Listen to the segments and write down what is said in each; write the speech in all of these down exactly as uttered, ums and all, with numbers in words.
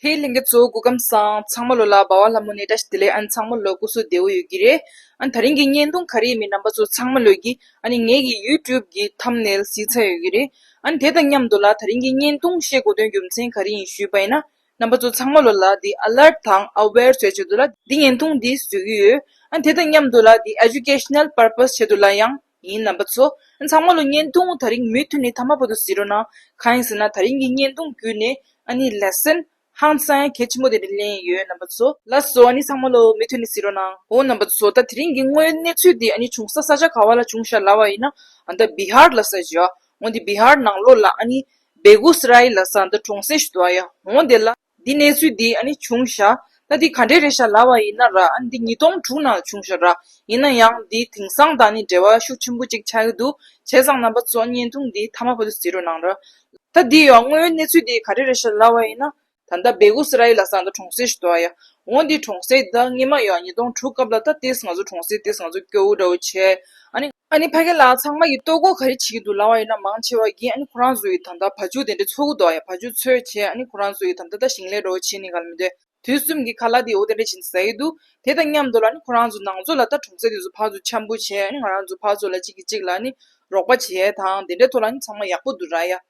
དེའི་ལྷན་རྒྱས་ཚོ་སྐུ་ཁམས་བཟང་། ཚང་མ་ལོ་ལ་སྦ་བ་ལྷ་མོ་ནས་བཀྲ་ཤིས་བདེ་ལེགས། ཨ་ནི་ཚང་མ་ལོ་སྐུ་གཟུགས་བདེ་བོ་ཡོད་ཀྱི་རེད། ཨ་ནི་དེ་རིང་གི་བརྙན་ཐུང་ག་རེ་ཡིན་མིན་རྣམ་པ་ཚོ་ཚང་མ་ལོས་ཀྱི་ཨ་ནི་ངེད་ཀྱི་ཡུ་ཊུབ་གི་ཐམ་ནེལ་གཟིགས་ཚར་ཡོད་ཀྱི་རེད། ཨ་ནི་དེ་དང་མཉམ་དུ་ལ་དེ་རིང་གི་བརྙན་ཐུང་བཤད་དགོས་དོན་རྒྱུ་མཚན་ག་རེ་ཡིན་ཞུས་པ་ཡིན་ན། རྣམ་པ་ཚོ་ཚང་མ་ལོ་ལ་འདི་ཨ་ལར་ཊི་དང་ཨ་ཝེར་བཟོ་ཆེད་དུ་ལ་འདི་བརྙན་ཐུང་འདི་བཟོ་གི་ཡོད། ཨ་དེ་དང་མཉམ་དུ་ལ་འདི་ཨེ་ཇུ་ཀེ་ཤ་ནལ་པར་པ་སི་ཆེད་དུ་ལ་ཡང་ཡིན། རྣམ་པ་ཚོ་ཨ་ཚང་མ་ལོ་བརྙན་ཐུང་དེ་རིང་མུ་མཐུད་ནས་མཐའ་མ་བར་དུ་གཟིགས་རོགས་གནང་། གང་ཡིན་ཟེར་ན་དེ་རིང་གི་བརྙན་ཐུང་བརྒྱུད་ནས་ཨ་ནི་ལེ་སན་ཧང་སང་ཡང་གལ་ཆེན་པོ་དེ་འདྲ་ལེན་ཡོད། རྣམ་པ་ཚོ་ལགས་སོ། ཨ་ནི་ཚང་མ་ལོ་མུ་མཐུད་ནས་གཟིགས་རོགས་གནང་། འོ་རྣམ་པ་ཚོ་ད་དེ་རིང་གི་དངོས་ཡོད་གནས་ཚུལ་འདི་ཨ་ནི་བྱུང་ས་ས་ཆ་ག་བ་ལ་བྱུང་ཤག་ལབ་པ་ཡིན་ན། ཨ་ད་བི་ཧར་ལ་ས་ཞིག་ཡོད། འོ་འདི་བི་ཧར་ནང་ལོགས་ལ་ཨ་ནི་བེ་གུ་སི་རའི་ལ་ས་འདི་གྲོང་གསེབ་ཞིག་འདུག་ཨ་ཡ། འོ་འདི་ལ་འདི་གནས་ཚུལ་འདི་ཨ་ནི་བྱུང་ཤག་ད་འདི་ག་འདྲས་རེད་ཤག་ལབ་པ་ཡིན་ན་ར། ཨ་ནི་འདི་ཉིས་སྟོང་དྲུག་ནང་བྱུང་ཤག་ར། ཡིན་ན་ཡང་འདི་དེང་སང་དང་ནི་འབྲེལ་བ་ཤུགས་ཆེན་པོ་ཅིག་ཆགས་ཀྱི་འདུག་བྱས་ཙང་རྣམ་པ་ཚོ་བརྙན་ཐུང་འདི་མཐའ་མ་བར་དུ་གཟིགས་རོགས་གནང་ར། ད་འདི་ཡང་དངོས་ཡོད་གནས་ཚུལ་འདི་ག་རེ་རེད་ཤག་ལབ་པ་ཡིན་ན། ད་ལྟ་བེ་གུ་སི་རའི་ལ་ས་འདི་གྲོང་གསེབ་ཞིག་འདུག་ཨ་ཡ། འོ་འདི་གྲོང་གསེབ་ད་སྔོན་མ་ཡང་ཉིས་སྟོང་དྲུག་སྐབས་ལ་ད་ཏིས་ང་ཚོ་གྲོང་གསེབ་ཏིས་ང་ཚོ་སྐྱོ་བོ་འདྲ་བོ་བྱས། ཨ་ནི་ཨ་ནི་ཕ་གི་ལ་ཚང་མ་གི་ལྟོ་གོས་ག་རེ་བྱེད་ཀྱི་འདུག་ལབ་པ་ཡིན་ན་མང་ཆེ་བ་གིས་ཨ་ནི་ཁོ་རང་ཚོ་ཡི་ད་ལྟ་བ་ཕྱུགས་དེ་འདྲ་འཚོ་གི་འདུག་ཨ་ཡ། བ་ཕྱུགས་འཚོས་བྱས་ཨ་ནི་ཁོ་རང་ཚོ་ཡི་ད་ལྟ་ད་ཞིང་ལས་འདྲ་བོ་བྱེད་ནི་ག་ལ་མི་འདུག་དུས་གསུམ་གྱི་ཁ་ལག་དེ་འོ་དེ་འདྲ་བྱིན་ཟ་ཡི་འདུག་དེ་དང་མཉམ་དུ་ལ་ནི་ཁོ་རང་ཚོ་ནང་ཚོ་ལ་ད་གྲོང་གསེབ་དེ་ཚོ་ཕར་ཚུར་འཆམ་པོ་བྱས་ཨ་ནི་ང་རང་ཚོ་ཕར་ཚུར་ལ་གཅིག་གིས་གཅིག་ལ་ནི་རོགས་པ་བྱས་དང་དེ་འདྲའི་ཐོག་ལ་ནི་ཚང་མ་ཡག་པོ་འདུག་ར་ཡ།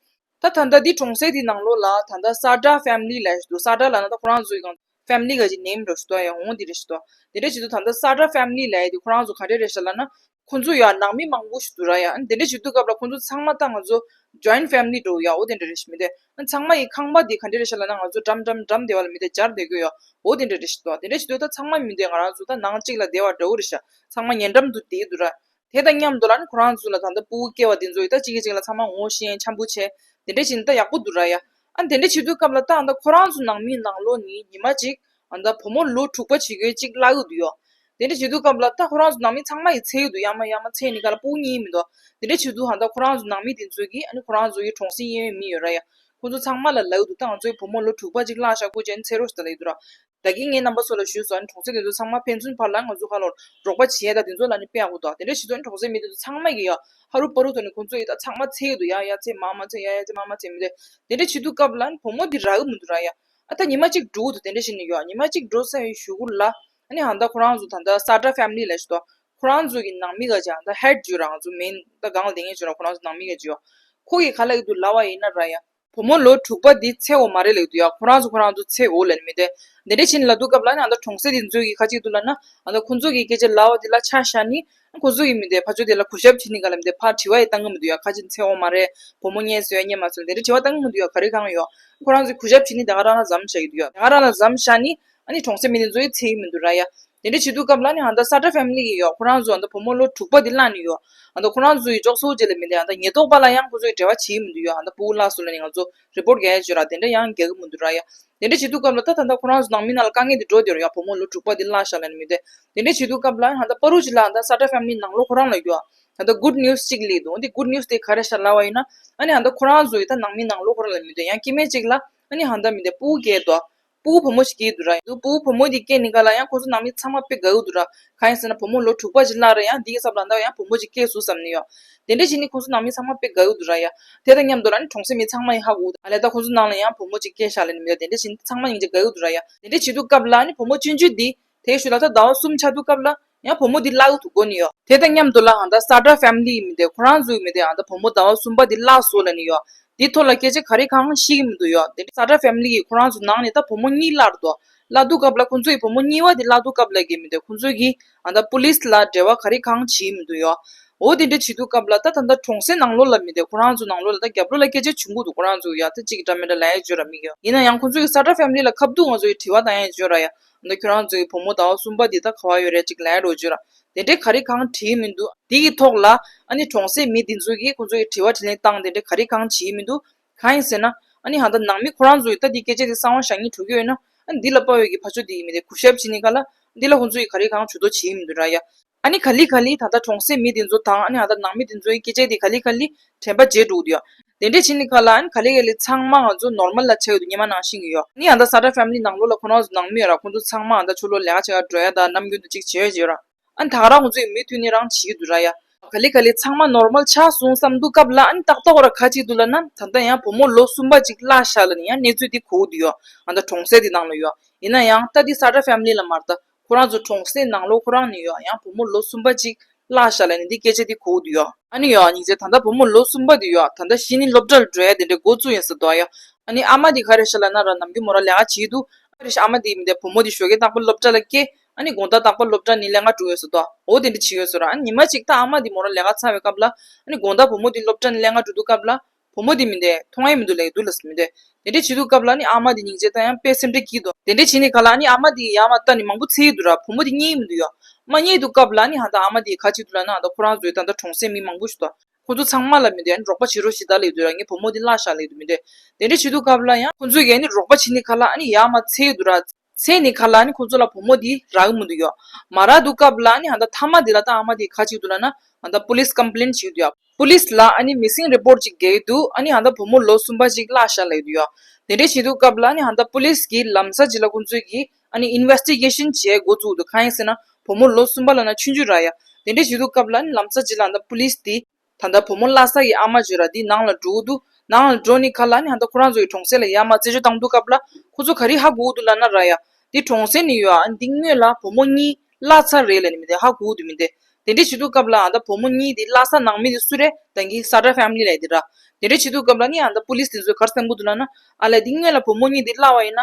ད་ད་ལྟ་འདི་གྲོང་གསེབ་དེའི་ནང་ལོགས་ལ་ད་ལྟ་སཱ་ཏྲ་ཕེ་མི་ལི་ལབ་ཞིག་འདུག་སཱ་ཏྲ་ལབ་ན་ད་ཁོ་རང་ཚོའི་གང་ཕེ་མི་ལི་ག་ཅིག་ནེམ་རོ་ཞིག་འདུག་ཡ། འོང་དེ་རེད་ཞིག་འདུག་དེ་འདྲ་བྱེད་དུས་ད་ལྟ་སཱ་ཏྲ་ཕེ་མི་ལི་ལབ་ཡ་དེ་ཁོ་རང་ཚོ་ག་འདྲ་རེད་ཤག་ལབ་ན། ཁོ་ཚོ་ཡ་ནང་མི་མང་པོ་ཞིག་འདུག་ར་ཡ། ཨ་ནི་དེ་འདྲ་བྱེད་དུས་སྐབས་ལ་ཁོ་ཚོ་ཚང་མ་ད་ང་ཚོ་ཇོ་ཡིན་ཕེ་མི་ལི་འདྲ་བོ་ཡ། འོ་དེ་འདྲ་རེད་ཤག་མི་དེ། ཨ་ཚང་མ་ཡི་ཁང་པ་དེ་ག་འདྲ་རེད་ཤག་ལབ་ན་ང་ཚོ་འགྲམ་འགྲམ་འགྲམ་དེ་བ་ལ་མི་དེ་སྦྱར་བསྡད་ཀྱི་ཡོད། འོ་དེ་འདྲ་རེད་ཞིག་འདུག་དེ་འདྲ་བྱེད་དུས་ད་ཚང་མ་མི་དེ་ང་རང་ཚོ་ད་ནང་གཅིག་ལ་བསྡད་པ་འདྲ་བོ་རེད་ཤག་ཚང་མ་ཉེ་འགྲམ་དུ་བསྡད་འདུག་ར། དེ་དང་མཉམ་དུ་ལ་ནི་ཁོ་རང་ཚོ་ལ་ད་ལྟ་ཕྲུ་གུ་སྐྱེ་བ་དེ་ཚོ་ཡི་ད་གཅིག་གིས་གཅིག་ལ་ཚང་མ་ངོ་ཤེས་འཆམ་པོ་བྱས། དེ་འདྲ་བྱས་ནས་ད་ཡག་པོ་འདུག་ར་ཡ། ཨ་དེ་འདྲ་བྱེད་དུས་སྐབས་ལ་ད་ཨ་ད་ཁོ་རང་ཚོ་ནང་མི་ནང་ལོགས་ནས་ཉི་མ་གཅིག་ཨ་ད་བུ་མོ་ལོ་དྲུག་པ་བྱེད་མཁན་གཅིག་གླ་གི་འདུག་ཡ། དེ་འདྲ་བྱེད་དུས་སྐབས་ལ་ད་ཁོ་རང་ཚོ་ནང་མི་ཚང་མ་ཡི་འཚོ་གི་འདུག་ཡ། མ་ཡ་མ་འཚོ་ནི་ག་ལ་ཕྲུ་གུ་གཉིས་མི་འདུག་དེ་འདྲ་བྱེད་དུས་ཨ་ད་ཁོ་རང་ཚོ་ནང་མི་དེ་ཚོ་གིས་ཨ་ནི་ཁོ་རང་ཚོ་ཡི་གྲོང་གསེབ་གཡས་གཡོན་མི་ཡོད་ར་ཡ། ཁོ་ཚོ་ཚང་མ་ལ་ལབ་གི་འདུག་ད་ང་ཚོའི་བུ་མོ་ལོ་དྲུག་པ་གཅིག་གླ་བཞག་དགོས་བྱས་ནས་འཚོ་རོགས་ཞེས་ད་ལབ་ཀྱི་འདུག་ར། ད་གིན་ངས་རྣམ་པ་ཚོ་ལ་ཞུས་སོང་། ཨ་ནི་གྲོང་གསེབ་དེ་ཚོ་ཚང་མ་ཕན་ཚུན་བར་ལ་ང་ཚོ་ཁ་ལོ་རོགས་པ་བྱེད་ཡ་ད་དེ་ཚོ་ལ་ནི་དཔེ་ཡག་པོ་འདུག་དེ་འདྲ་བྱེད་དུས་ཨ་ནི་གྲོང་གསེབ་མི་དེ་ཚོ་ཚང་མ་གིས་ཡ་ཧ་རུ་པ་རུ་ཐོག་ནས་ཁོང་ཚོ་ཡི་ད་ཚང་མ་འཚོ་གི་འདུག་ཡ། ཡ་འཚོ་མ་མ་འཚོ་ཡ་ཡ་འཚོ་མ་མ་འཚོ་མི་དེ། དེ་འདྲ་བྱེད་དུས་སྐབས་ལ་ཨ་ནི་བུ་མོ་དེ་རག་གི་མི་འདུག་ར་ཡ། ཨ་ད་ཉི་མ་གཅིག་འགྲོ་གི་འདུག་དེ་འདྲ་བྱས་ནས་ཡ་ཉི་མ་གཅིག་འགྲོ་ཚར་བའི་གཞུག་གུ་ལ་ཨ་ནི་ཨ་ད་ཁོ་རང་ཚོ་ད་ལྟ་སཱ་ཏྲ་ཕེ་མི་ལི་ལབ་ཞིག་འདུག་ཁོ་རང་ཚོ་གི་ནང་མི་ག་ཅིག་ཨ་ད་ཧེཌ་ཅིག་ཡོད་ར། ང་ཚོ་མེན་ད་སྒང་ལ་བསྡད་མཁན་ཅིག་ཡོད་ར། ཁོ་རང་ཚོ་ནང་མི་ག་ཅིག་ཡོད། ཁོ་གིས་ག་ལབ་ཀྱི་འདུག་ལབ་པ་ཡིན་ན་ར་ཡ། བུ་མོ་ལོ་དྲུག་པ་འདི་འཚོ་འོ་མ་རེད་ལབ་ཀྱི་འདུག་ཡ། ཁོ་རང་ཚོ་ཁོ་རང་ཚོ་འཚོ་འོ་ལབ་ནི་མི་དེ། འདི་འདྲ་བྱས་ནས་ལབ་དུས་སྐབས་ལ་ནི་ཨ་ད་གྲོང་གསེབ་དེ་ཚོ་གིས་ག་ཅིག་འདུག་ལབ་ན། ཨ་ད་ཁོ་ཚོ་གིས་སྐད་ཆ་ལབ་པ་དེ་ལ་ཆ་བཞག་ནི། ཁོ་ཚོ་གིས་མི་དེ་ཕར་ཕྱོགས་དེ་ལ་གུས་ཞབས་བྱེད་ནི་ག་ལ་མི་དེ་ཕར་དྲི་བ་ཡི་བཏང་གི་མི་འདུག་ཡ། ག་ཅིག་འཚོ་འོ་མ་རེད། བུ་མོ་རྙེད་སོང་ཡ་རྙེད་མ་སོང་དེ་འདྲ་དྲི་བ་བཏང་གི་མི་འདུག་ཡ། ག་རེ་གང་ཡོད། ཁོ་རང་ཚོས་གུས་ཞབས་བྱེད་ནི་དེ་ག་རང་ལ་མཚམས་བཞག་གི་འདུག་ཡ། དེ་ག་རང་ལ་མཚམས་བཞག་ནི། ཨ་ནི་གྲོང་གསེབ་མི་དེ་ཚོ་ཡིས་འཚོ་གི་མི་འདུག་ར་ཡ། དེ་འདྲ་བྱེད་དུས་སྐབས་ལ་ནི་ཨ་ད་སཱ་ཏྲ་ཕེ་མི་ལི་གིས་ཡོ་ཁོ་རང་ཚོ་ཨ་ད་བུ་མོ་ལོ་དྲུག་པ་དེ་བླངས་ནི་ཡོ། ཨ་ད་ཁོ་རང་ཚོ་ཡི་འཇོག་སོ་རྗེས་ལ་མི་དེ་ཨ་ད་ཉེན་རྟོག་པ་ལ་ཡང་ཁོ་ཚོ་ཡི་འབྲེལ་བ་བྱེད་ཀྱི་མི་འདུག་ཡོ། ཨ་ད་ཕྲུ་གུ་བརླགས་སོང་ལབ་ནི་ང་ཚོ་རི་པོར་ཊི་རྒྱག་ཡ་བྱོས་ར། དེ་འདྲ་ཡང་རྒྱག་གི་མི་འདུག་ར་ཡ། དེ་འདྲ་བྱེད་དུས་སྐབས་ལ་ད་ད་ད་ཁོ་རང་ཚོ་ནང་མི་ནང་ལ་དཀའ་ངལ་དེ་འགྲོ་བསྡད་ར་ཡ། བུ་མོ་ལོ་དྲུག་པ་དེ་བརླགས་ཤག་ལབ་ནི་མི་དེ། དེ་འདྲ་བྱེད་དུས་སྐབས་ལ་ཨ་ད་པ་རུ་ཅིག་ལ་ཨ་ད་སཱ་ཏྲ་ཕེ་མི་ལི་ནང་ལོགས་ཁོ་རང་ལ་ཡོ། ཨ་ད་གུཌ་ནིའུ་སི་ཅིག་སླེབས་འདུག་འདི་གུཌ་ནིའུ་སི་དེ་ག་རེ་ཤག་ལབ་པ་ཡིན་ན། ཨ་ནི་ཨ་ད་ཁོ་རང་ཚོ་ཡི་ད་ནང་མི་ནང་ལོགས་ཁོ་རང་ལ་མི་དེ་ཡང་སྐྱེ་དམན་ཅིག་ལ་ཨ་ནི་ཨ་ད་མི་དེ་ཕྲུ་གུ་སྐྱེས་འདུག་ཕྲུ་གུ་བུ་མོ་ཞིག་སྐྱེས་འདུག་ར། འདུག་ཕྲུ་གུ་བུ་མོ་འདི་སྐྱེས་ནི་ག་ལ་ཡང་ཁོ་ཚོ་ནང་མི་ཚང་མ་དཔེ་དགའ་གི་འདུག་ར། གང་ཡིན་ཟེར་ན་བུ་མོ་ལོ་དྲུག་པ་ཅིག་བརླགས་ར་ཡང་འདི་གི་ཚབ་ལ་ད་ཡང་བུ་མོ་ཅིག་སྐྱེས་སོང་བསམ་ནི་ཡོ། དེ་འདྲ་བྱས་ནི་ཁོ་ཚོ་ནང་མི་ཚང་མ་དཔེ་དགའ་གི་འདུག་ར་ཡ། དེ་དང་མཉམ་དུ་ར་ནི་གྲོང་གསེབ་མི་ཚང་མ་ཡི་ཧ་གོ་འདུག་ཨ་ལས་ད་ཁོ་ཚོ་ནང་ལ་ཡང་བུ་མོ་ཅིག་སྐྱེས་ཤག་ལབ་ནི་མི་ད་དེ་འདྲ་བྱས་ནི་ཚང་མ་ཡིན་གྱི་དགའ་གི་འདུག་ར་ཡ། དེ་འདྲ་བྱེད་དུས་སྐབས་ལ་ནི་བུ་མོ་ཆུང་ཆུང་འདི་དེའི་ཤུལ་ལ་ད་ཟླ་བ་གསུམ་ཆགས་དུས་སྐབས་ལ་ཡང་བུ་མོ་འདི་བརླག་འདུག་གོ་ནི་ཡོ། དེ་དང་མཉམ་དུ་ལ་ཨ་ད་སཱ་ཏྲ་ཕེ་མི་ལི་ཡི་མི་དེ་ཁོ་རང་ཚོའི་མི་དེ་ཨ་ད་བུ་མོ་ཟླ་བ་གསུམ་པ་འདི་བརླགས་སོང་ལབ་ནི་ཡོ། འདི་ཐོག་ལ་སྐད་ཆ་ག་རེ་གང་ཤེས་ཀྱི་མི་འདུག་ཡོ། དེ་འདྲ་སཱ་ཏྲ་ཕེ་མི་ལི་ཡིས་ཁོ་རང་ཚོ་ནང་ནས་ད་བུ་མོ་གཉིས་བརླགས་འདུག་བརླག་དུས་སྐབས་ལ་ཁོ་ཚོ་ཡི་བུ་མོ་གཉིས་པ་དེ་བརླག་དུས་སྐབས་ལ་གི་མི་དེ་ཁོ་ཚོ་གིས་ཨ་ད་པུ་ལིས་ལ་འབྲེལ་བ་ག་རེ་གང་བྱེད་ཀྱི་མི་འདུག་ཡོ། འོ་དེ་འདྲ་བྱེད་དུས་སྐབས་ལ་ད་ད་ད་གྲོང་གསེབ་ནང་ལོགས་ལ་མི་དེ་ཁོ་རང་ཚོ་ནང་ལོགས་ལ་ད་རྒྱབ་ལོགས་ལ་སྐད་ཆ་བྱུང་གི་འདུག་ཁོ་རང་ཚོ་ཡ་ད་ཅིག་འདྲ་མི་འདྲ་ལབ་ཡ་བྱོས་ར་མི་གི་ཡོ། ཡིན་ན་ཡང་ཁོ་ཚོ་གི་སཱ་ཏྲ་ཕེ་མི་ལི་ལ་ཁ་བརྡུང་ང་ཚོ་ཡི་དྲི་བ་བཏང་ཡ་བྱོས་ར་ཡ། ད་ཁྱོད་རང་ཚོ་གི་བུ་མོ་ཟླ་བ་གསུམ་པ་འདི་ད་ག་བ་ཡོད་རེད་ཅིག་ལབ་རོགས་བྱོས་ར། དེ་འདྲའི་ག་རེ་གང་དྲིས་མི་འདུག་དེ་གི་ཐོག་ལ་ཨ་ནི་གྲོང་གསེབ་མི་འདི་ཚོ་གིས་ཁོ་ཚོ་གི་དྲི་བ་དྲིས་ལན་བཏང་དེ་འདྲའི་ག་རེ་གང་བྱེད་མི་འདུག་གང་ཡིན་ཟེར་ན་ཨ་ནི་ཧ་ད་ནང་མི་ཁོ་རང་ཚོ་ཡི་ད་འདི་སྐད་ཆ་འདི་གསང་བ་བཞག་སྙིང་བྲོ་གི་ཡོད་ན་ཨ་ནི་འདི་ལ་དཔའ་བོའི་གི་ཕ་ཆོས་འདི་ཡི་མི་དེ་གུས་ཞབས་བྱེད་ནི་ག་ལ་འདི་ལ་ཁོ་ཚོ་ཡི་ག་རེ་གང་ཇུས་གཏོགས་བྱེད་མི་འདུག་ར་ཡ། ཨ་ནི་ག་ལེ་ག་ལེ་ད་ད་གྲོང་གསེབ་མི་འདི་ཚོ་དང་ཨ་ནི་ཧ་ད་ནང་མི་འདི་ཚོ་ཡི་སྐད་ཆ་འདི་ག་ལེ་ག་ལེ་དྲན་པ་བརྗེད་འགྲོ་གི་འདུག་ཡ། དེ་འདྲ་བྱེད་ནི་ག་ལ་ཨ་ནི་ག་ལེ་ག་ལེ་ཚང་མ་ང་ཚོ་ནོར་མལ་ལ་ཆགས་ཡོད་འདུག་སྔོན་མ་ནང་བཞིན་གི་ཡོ། ཨ་ནི་ཨ་ད་སཱ་ཏྲ་ཕེ་མི་ལི་ནང་ལོགས་ལ་ཁོ་རང་ཚོ་ནང་མི་ཡོད་ར། ཁོ་ཚོ་ཚང་མ་ཨ་ད་ཕྱི་ལོགས་ལས་ཀ་བྱེད་ག་འགྲོ་ཡ་ད་ནམ་རྒྱུན་དུ་ཅིག་བྱེད་ཡོད་བྱེད་ཡོད་ར། ཨ་ནི་ད་ག་རང་ཁོ་ཚོ་ཡི་མུ་མཐུད་ནི་རང་བྱེད་ཀྱི་འདུག་ར་ཡ། ག་ལེ་ག་ལེ་ཚང་མ་ནོར་མལ་ཆགས་སོང་བསམ་དུས་སྐབས་ལ་ཨ་ནི་ཏག་ཏག་ར་ག་ཅིག་འདུག་ལབ་ན་ད་ལྟ་ཡང་བུ་མོ་ལོ་གསུམ་པ་ཅིག་བརླགས་ཤག་ལབ་ནས་ཡང་གནས་ཚུལ་འདི་གོ་གི་འདུག་ཡོ། ཨ་ད་གྲོང་གསེབ་འདི་ནང་ལ་ཡོ། ཡིན་ན་ཡང་ད་འདི་སཱ་ཏྲ་ཕེ་མི་ལི་ལ་མ་རེད། ད་ཁོ་རང་ཚོ་གྲོང་གསེབ་ནང་ལོགས་ཁོ་རང་ནས་ཡོ་ཡང་བུ་མོ་ལོ་གསུམ་པ་ཅིག་བརླགས་ཤག་ལབ་ནས་འདི་སྐད་ཆ་འདི་གོ་གི་འདུག་ཡོ། ཨ་ནི་ཡོ་སྙིང་རྗེ། ད་ལྟ་བུ་མོ་ལོ་གསུམ་པ་འདི་ཡོ་ད་ལྟ་གཞི་ནས་སློབ་གྲྭ་ལ་འགྲོ་ཡ་དེ་འདྲའི་འགོ་བཙུགས་ཡིན་ཟེར་འདུག་ཡོ། ཨ་ནི་ཨ་མ་འདི་ག་རེ་ཤག་ལབ་ན་ར་ནམ་རྒྱུན་མོ་རང་ལས་ཀ་བྱེད་འདུག་ཨ་རེ་ཤག་ཨ་མ་འདི་མི་འདི་བུ་མོ་འདི་ཞོགས་ཀས་རྟག་པར་སློབ་གྲྭ་ལ་སྐྱེལ། ཨ་ནི་དགོང་དག་རྟག་པར་སློབ་གྲྭ་ནས་ལས་ཀ་འགྲོ་ཡོད་ཟེར་འདུག་འོ་དེ་འདྲ་བྱེད་ཡོད་ཟེར་ར། ཨ་ནི་ཉི་མ་གཅིག་ད་ཨ་མ་འདི་མོ་རང་ལས་ཀ་ཚར་བའི་སྐབས་ལ་ཨ་ནི་དགོང་དག་བུ་མོ་འདི་སློབ་གྲྭ་ནས་ལས་ཀ་འགྲོ་དུས་སྐབས་ལ་བུ་མོ་འདི་མི་འདི་མཐོང་ཡ་མི་འདུག་ལབ་ཀྱི་འདུག་ལབ་ཟེར་མི་འདི། དེ་འདྲ་བྱེད་དུས་སྐབས་ལ་ཨ་ནི་ཨ་མ་འདི་སྙིང་རྗེ་ད་ཡང་དཔེ་སེམས་ཁྲལ་སྐྱིད་འདུག་དེ་འདྲ་བྱེད་ནས་ཁ་ལ་ཨ་ནི་ཨ་མ་འདི་ཡར་མར་ལྟ་ནས་མང་པོ་འཚོལ་གྱི་འདུག་ར། བུ་མོ་འདི་རྙེད་མི་འདུག་ཡོ། མ་རྙེད་དུས་སྐབས་ལ་ཨ་ནི་ཧ་ད་ཨ་མ་འདི་ག་ཅིག་འདུག་ལབ་ན་ཨ་ད་ཁོ་རང་ཚོའི་ད་ལྟ་གྲོང་གསེབ་མི་མང་པོ་ཞིག་འདུག་ཁོ་ཚོ་ཚང་མ་ལ་མི་འདི་ཨ་ནི་རོགས་པ་བྱེད་རོགས་བྱེད་ད་ལབ་ཀྱི་འདུག་ར། ངའི་བུ་མོ་འདི་བརླགས་ཤག་ལབ་ཀྱི་འདུག་མི་འདི། དེ་འདྲ་བྱེད་དུས་སྐབས་ལ་ཡང་ཁོ་ཚོས་ཀྱིས་ཨ་ནི་རོགས་པ་བྱེད་ནས་ཁ་ལ་ཨ་ནི་ཡར་མར་འཚོལ་གྱི་འདུག་ར། འཚོལ་ནས་ཁ་ལ་ཨ་ནི་ཁོ་ཚོ་ལ་བུ་མོ་འདི་རག་གི་མི་འདུག་ཡོ། མ་རག་དུས་སྐབས་ལ་ཨ་ནི་ཧ་ད་མཐའ་མ་འདི་ལ་ད་ཨ་མ་འདི་ག་ཅིག་འདུག་ལབ་ན་ཨ་ད་པུ་ལིས་ཀམ་པི་ལེན་བྱེད་ཀྱི་འདུག་ཡོ། པུ་ལིས་ལ་ཨ་ནི་མི་སིང་རི་པོར་ཊི་ཅིག་རྒྱག་གི་འདུག་ཨ་ནི་ཧ་ད་བུ་མོ་ལོ་གསུམ་པ་ཅིག་བརླགས་ཤག་ལབ་ཀྱི་འདུག་ཡོ། དེ་འདྲ་བྱེད་དུས་སྐབས་ལ་ཨ་ནི་ཧ་ད་པུ་ལིས་ཀྱིས་ལམ་སང་ཅིག་ལ་ཁོ་ཚོས་ཀྱིས་ཨ་ནི་ཨིན་ཝེ་སི་ཊི་གེ་ཤན་བྱེད་འགོ་བཙུགས་འདུག་གང་ཡིན་ཟེར་ན་བུ་མོ་ལོ་གསུམ་པ་ལབ་ན་ཆུང་ཆུང་ར་ཡ། དེ་འདྲ་བྱེད་དུས་སྐབས་ལ་ཨ་ནི་ལམ་སང་ཅིག་ལ་ཨ་ད་པུ་ལིས་དེ་ད་ལྟ་བུ་མོ་བརླགས་ས་གི་ཨ་མ་ཅིག་ཡོད་ར། འདི་ནང་ལ་འགྲོ་གི་འདུག་ནང་ལ་འགྲོ་ནས་ཁ་ལ་ནི་ཧ་ད་ཁོ་རང་ཚོ་གི་གྲོང་གསེབ་ལ་ཡར་མར་རྩད་གཅོད་བཏང་དུས་སྐབས་ལ་ཁོ་ཚོ་ག་རེ་ཧ་གོ་གི་འདུག་ལབ་ན་ར་ཡ། འདི་གྲོང་གསེབ་ནས་ཡོད་ཨ། འདི་སྔོན་ལ་བུ་མོ་གཉིས་བརླགས་ཚར་རེད་ལབ་ནི་མི་འདི་ཧ་གོ་གི་འདུག་མི་འདི། དེ་འདྲ་བྱེད་དུས་སྐབས་ལ་ཨ་ད་བུ་མོ་གཉིས་འདི་བརླགས་ས་ནང་མི་འདི་སུ་རེད། ད་གིན་སཱ་ཏྲ་ཕེ་མི་ལི་ལབ་འདི་ར། དེ་འདྲ་བྱེད་དུས་སྐབས་ལ་ནི་ཨ་ད་པུ་ལིས་དེ་ཚོས་ག་རེ་བསམ་གི་འདུག་ལབ་ན། ཨ་ལས་འདི་སྔོན་ལ་བུ་མོ་གཉིས་འདི་བརླགས་པ་ཡིན་ན།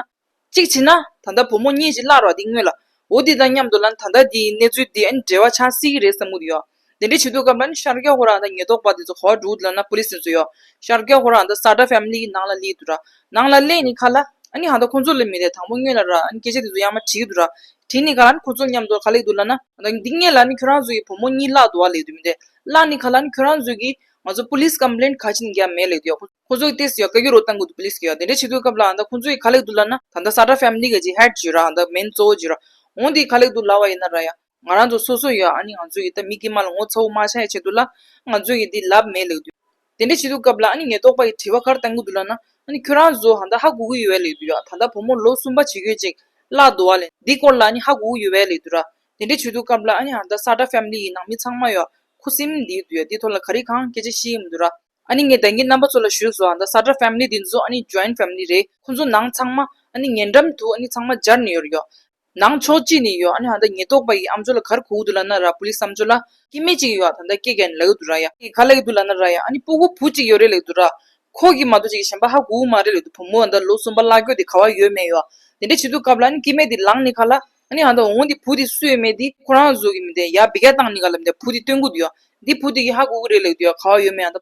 གཅིག་བྱས་ན་ད་ལྟ་བུ་མོ་གཉིས་ཅིག་བརླགས་རོགས་འདི་སྔོན་ལ། འོ་འདི་དང་མཉམ་དུ་ལ་ད་ལྟ་འདིའི་གནས་ཚུལ་འདི་ཨ་ནི་འབྲེལ་བ་ཆགས་སྲིད་ཀྱི་རེད་བསམ་གྱི་ཡོད། དེ་འདྲ་བྱེད་དུས་སྐབས་ལ་ནི་ཤར་རྒྱག་ཁོ་རང་ད་ཉེན་རྟོག་པ་འདི་ཚོ་ག་པར་འགྲོ་འདུག་ལབ་ན་པུ་ལིས་འདི་ཚོ་ཡོད། ཤར་རྒྱག་ཁོ་རང་ད་སཱ་ཏྲ་ཕེ་མི་ལི་གི་ནང་ལ་སླེབས་འདུག་ར། ནང་ལ་སླེབས་ནས་ཁ་ལ་ཨ་ནི་ཧ་ད་ཁོ་ཚོ་ལ་མི་རེད་དང་པོ་སྔོན་ལ་ར་ཨ་ནི་སྐད་ཆ་འདི་ཚོ་ཡར་མར་དྲིས་འདུག་ར། དྲིས་ནས་ཁ་ལ་ནི་ཁོ་ཚོ་མཉམ་དུ་ག་ལབ་འདུག་ལབ་ན་ད་འདི་སྔོན་ལ་ནི་ཁྱོད་རང་ཚོ་ཡི་བུ་མོ་གཉིས་བརླགས་འདུག་ཨ་ལབ་འདུག་མི་འདི། བརླགས་ནས་ཁ་ལ་ནི་ཁྱོད་རང་ཚོ་གིས་ང་ཚོ་པུ་ལིས་ཀམ་པི་ལེན་ག་ཅི་ནས་རྒྱག་མེད་ལབ་འདུག་ཡོད། ཁོ་ཚོ་གིས་ཏོག་ཙམ་ཡོད་བཀའ་བཀྱོན་རོགས་བཏང་གི་འདུག་པུ་ལིས་ཀྱིས་ཡོད། དེ་འདྲ་བྱེད་དུས་སྐབས་ལ་ཨ་ད་ཁོ་ཚོ་གིས་ག་ལབ་འདུག་ལབ་ན་ད་ད་སཱ་ཏྲ་ཕེ་མི་ལི་གི་ཅིག་ཧེཌ་ཅིག་ཡོད་ར། ཨ་ད་མེན་གཙོ་བོ་ཅིག་ཡོད་ར། འོ་འདི་ག་ལབ་འདུག་ལབ་པ་ཡིན་ན་ར་ཡ། ང་རང་ཚོ་སོ་སོ་ཡོད་ཨ་ནི་ང་ཚོ་གིས་ད་མི་དཀྱུས་མ་ལ་ངོ་ཚ་བོ་མ་ཆགས་ཡ་ཆེད་དུ་ལ་ང་ཚོ་གིས་འདི་ལབ་མེད་ལབ་འདུག་དེ་འདྲ་བྱེད་དུས་སྐབས་ལ་ཨ་ནི་ཉེན་རྟོག་པ་ཡིས་དྲི་བ་ག་རེ་བཏང་གི་འདུག་ལབ་ན། ཨ་ནི་ཁྱོད་རང་ཚོ་ཧ་ད་ཧ་གོ་གི་ཡོད་པས་ལབ་འདུག་ཡ། ད་ལྟ་བུ་མོ་ལོ་གསུམ་པ་བྱེད་ཀྱི་ཡོད་ཅིག་བརླགས་འདུག་པ་ལབ་འདི་སྐོར་ལ་ཨ་ནི་ཧ་གོ་གི་ཡོད་པས་ལབ་འདུག་ར། དེ་འདྲ་བྱེད་དུས་སྐབས་ལ་ཨ་ནི་ཧ་ད་སཱ་ཏྲ་ཕེ་མི་ལི་ཡི་ནང་མི་ཚང་མ་ཡོད་ཁུ་སིམ་འདི་འདུག་ཡ། འདི་ཐོག་ལ་ག་རེ་གང་སྐད་ཆ་བཤད་ཀྱི་མི་འདུག་ར། ཨ་ནི་ངས་ད་གིན་རྣམ་པ་ཚོ་ལ་ཞུས་སོང་། ཨ་ད་སཱ་ཏྲ་ཕེ་མི་ལི་འདི་ཚོ་ཨ་ནི་ཇོ་ཡིན་ཕེ་མི་ལི་རེད། ཁོ་ཚོ་ནང་ཚང་མ་ཨ་ནི་ཉེ་འགྲམ་དུ་ཨ་ནི་ཚང་མ་སྦྱར་ནས་ཡོད་རེད་ཡོ། ནང་ཕྱོགས་གཅིག་ནས་ཡོད་ཨ་ནི་ཧ་ད་ཉེན་རྟོག་པ་ཡིས་ཨམ་ཅོག་ལ་ག་རེ་གོ་གི་འདུག་ལབ་ན་ར། པུ་ལིས་ཨམ་ཅོག་ལ་སྐྱེ་དམན་གཅིག་ཡོད་ཨ། ད་ད་སྐད་རྒྱག་ནས་ལབ་ཀྱི་འདུག་ར་ཡ། ག་ལབ་ཀྱི་འདུག་ལབ་ན་ར་ཡ། ཨ་ནི་སྤུ་གུ་བུ་གཅིག་ཡོད་རེད་ལབ་ཀྱི་འདུག་ར། ཁོ་གིས་མ་གཏོགས་ཅིག་གཞན་པ་ཧ་གོ་གི་མ་རེད་ལབ་ཀྱི་འདུག་བུ་མོ་ཨ་ད་ལོ་གསུམ་པ་བརླག་རྒྱུ་དེ་ག་པར་ཡོད་མེད་ཡོད་ཨ། དེ་འདྲ་བྱེད་དུས་སྐབས་ལ་ཨ་ནི་སྐྱེ་དམན་དེ་ལངས་ནས་ཁ་ལ་ཨ་ནི་ཧ་ད་འོ་འདི་བུ་དེ་སུ་ཡོད་མེད་དེ་ཁོ་རང་ཚོ་གི་མི་དེ་ཡར་བི་ག་བཏང་ནས་ག་ལབ་མི་དེ་བུ་དེ་སྟོན་གྱི་འདུག་ཡ། འདི་བུ་དེ་གིས་ཧ་གོ་གི་རེད་ལབ་ཀྱི་འདུག་ཡ། ག་པར་ཡོད་མེད་ཨ་ད།